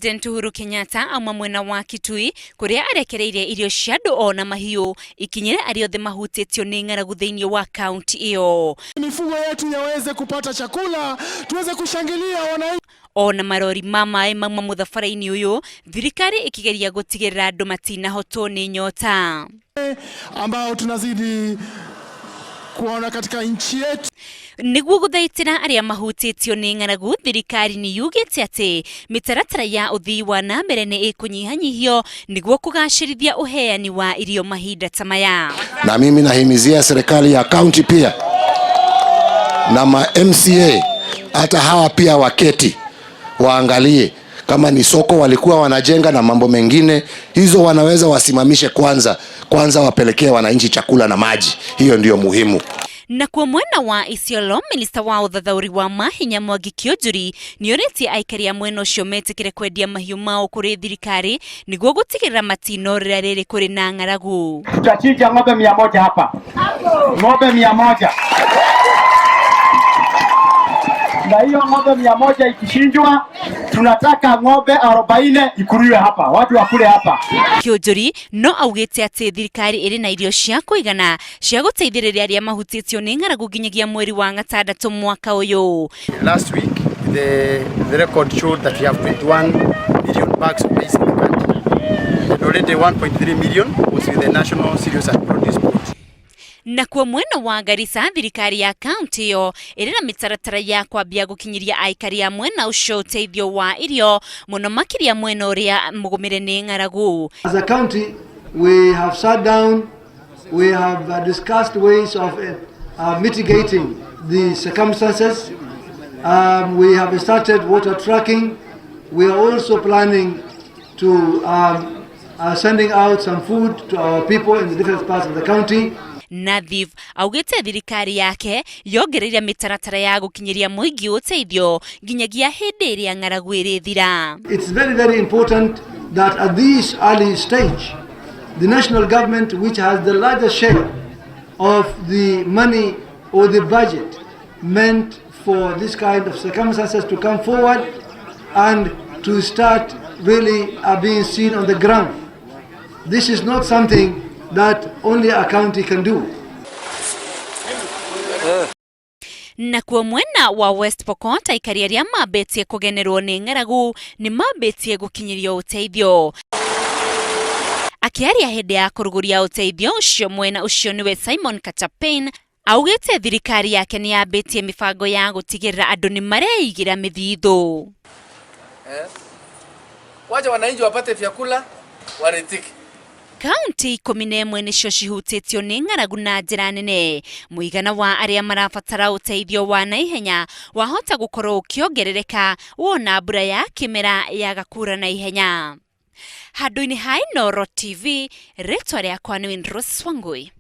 President Uhuru Kenyatta auma mwena wa Kitui kũrĩa arekereirie irio cia andũ ona mahiũ ikinyĩre arĩa othe mahutĩtio nĩ ng'aragu thĩinĩ wa kaunti ĩyo. Mifugo yetu yaweze kupata chakula, tuweze kushangilia wananchi. Ona marori ma maĩ mauma mũthabara-inĩ ũyũ, thirikari ĩkĩgeria gũtigĩrĩra andũ matinahotwo nĩ nyota. Ambao tunazidi kuona katika nchi yetu. Nĩguo gũthaitĩra arĩa mahutĩtio nĩ ng'aragu, thirikari nĩ yugĩte atĩ mĩtaratara ya ũthii wa na mbere nĩ ĩkũnyihanyihio nĩguo kũgacĩrithia ũheani wa irio mahinda ta maya. Na mimi nahimizia serikali ya kaunti pia na ma MCA hata hawa pia waketi waangalie kama ni soko walikuwa wanajenga na mambo mengine, hizo wanaweza wasimamishe kwanza, kwanza wapelekee wananchi chakula na maji, hiyo ndiyo muhimu. Nakuo mwena wa Isiolo, minista wa ũthathaũri wa mahinya Mwangi Kĩũnjũri nĩorĩtie aikari a mwena ũcio metĩkĩre kwendia mahiũ mao kũrĩ thirikari nĩguo gũtigĩrĩra matinorĩra rĩrĩ kũrĩ na ng'aragu. Tutachinja ng'ombe 100 hapa, ng'ombe 100, na hiyo ng'ombe 100 ikichinjwa, tunataka ng'ombe 40 ikuliwe hapa, watu wakule hapa. Kĩũnjũri no augĩte atĩ thirikari ĩrĩ na irio cia kũigana cia gũteithĩrĩria arĩa mahutĩtio nĩ ng'aragu nginyagia mweri wa gatandatũ mwaka ũyũ. Last week the record showed that we have 21 million bags of maize in the country, and already 1.3 million was with the National Cereals and Produce Board. Nakuo mwena wa Garissa, thirikari ya kaunti ĩyo ĩrĩ na mĩtaratara ya kwambia gũkinyĩria aikari a mwena ũcio ũteithio wa irio mũno makĩria mwena ũrĩa mũgũmĩre nĩ ng'aragu. As a county, we have sat down, we have discussed ways of mitigating the circumstances. We have started water tracking. We are also planning to sending out some food to our people in the different parts of the county. Nathif augĩte thirikari yake yongereire mĩtaratara ya gũkinyĩria mũingĩ ũteithio nginyagia hĩndĩ ĩrĩa ng'aragu ĩrĩthira. It's very, very important that at this early stage, the national government, which has the largest share of the money or the budget meant for this kind of circumstances, to come forward and to start really being seen on the ground. This is not something that only a county can do. Nakuo mwena wa West Pokot, aikari arĩa mambĩtie kũgenerwo nĩ ng'aragu nĩ mambĩtie gũkinyĩrio ũteithio. Akĩaria hĩndĩ ya kũrugũria ũteithio ũcio mwena ũcio nĩwe Simon Kachapin augĩte thirikari yake nĩ yambĩtie mĩbango ya gũtigĩrĩra andũ nĩ mareigĩra mĩthithũ. Wacha wananchi wapate vyakula waridhike. Kaunti 11 nĩcio cihutĩtio nĩ ng'aragu na njĩra nene. Mũigana wa arĩa marabatara ũteithio wa naihenya wahota gũkorwo ũkĩongerereka wona mbura ya kĩmera yaga kura naihenya. Handũ-inĩ ha Inooro TV, rĩtwa rĩakwa nĩ Windrose Wangui.